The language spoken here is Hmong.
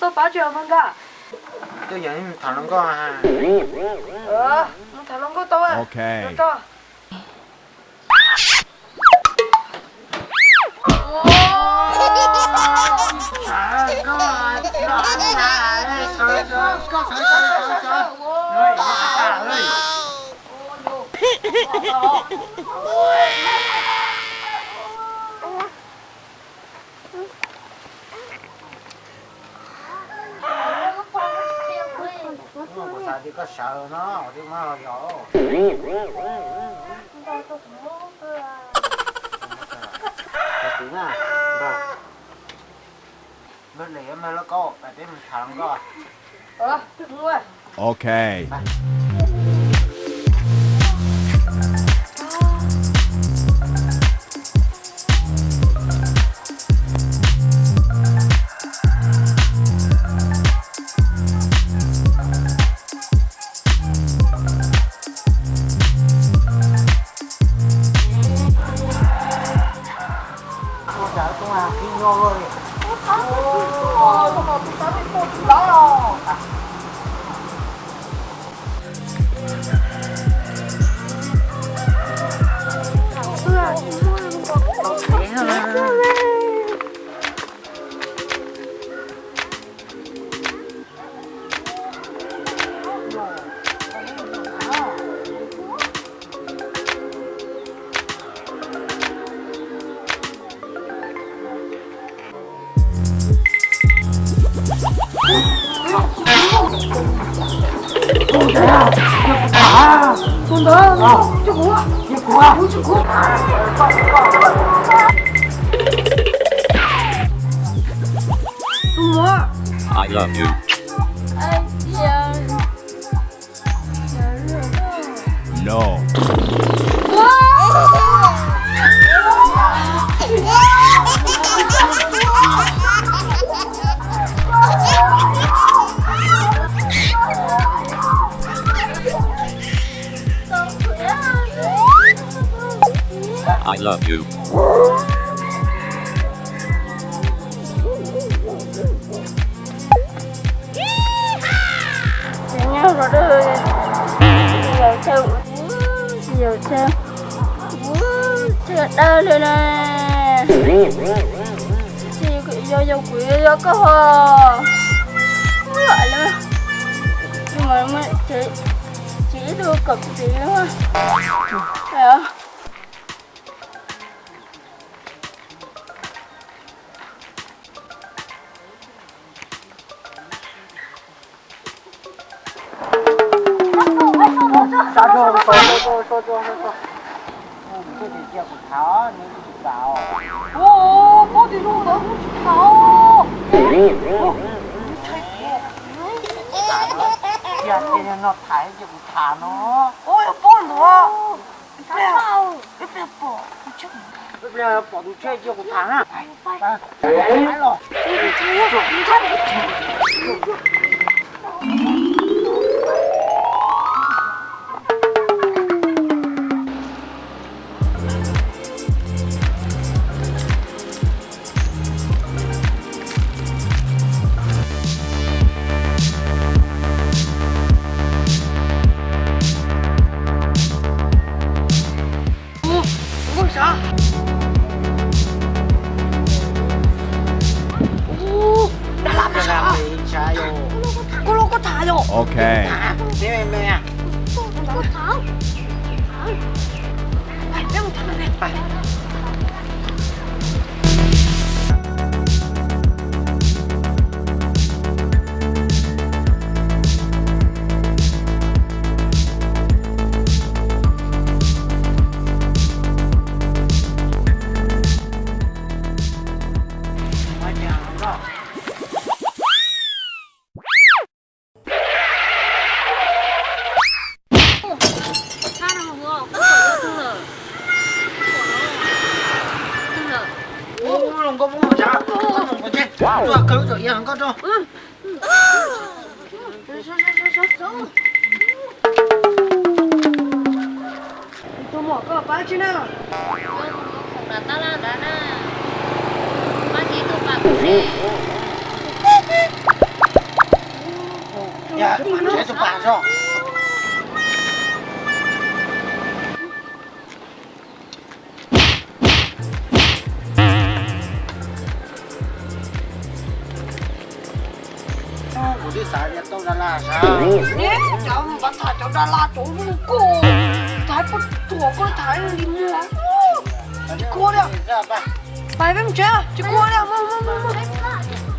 Tau pab tsis mas nkaj. Tuaj yog mus tham hluas nkauj. Mus tham hluas nkauj tau. Kuv xav tias koj sawv no, twb muab los yog. Npawg Lis, npawg Lauj Kaub, peb mus tham hluas nkauj. Ok. I love you. No. I love you. Tsis nyob rau dawb, tsis yog chaw, tsis yog chaw, tsis yog dawb li na. Tsis yog, yog kuv, yog koj ho. Tsis ib tug kom kuv txiv li. Cia no thaiv ces kuv tham no. Ib pliag pom tus tshiab cia kuv tham na. Ub, ub, sav. Ub, dab lab, dab lab. Koj los koj tham yom. Ok. Koj tham. Peb mus tham. Ub, los nkauj, peb mus tsa, koj mus qhov tsev, tuaj kaw lub tsam ia nkauj rau. Tus muam, koj pab tsi na? Tab laj ntawd na, pab tsis tus pab kuv ne. Tsev tus pas so. Kuv twb xav tias tau Dab Las sav. Neb cov mus pab tham cov Dab Las cov mus kuj, tham puas tsuas koj tham li muag. Tsis khuam li. Pais peb mus tsev, tsis khuam li, mus mus mus mus.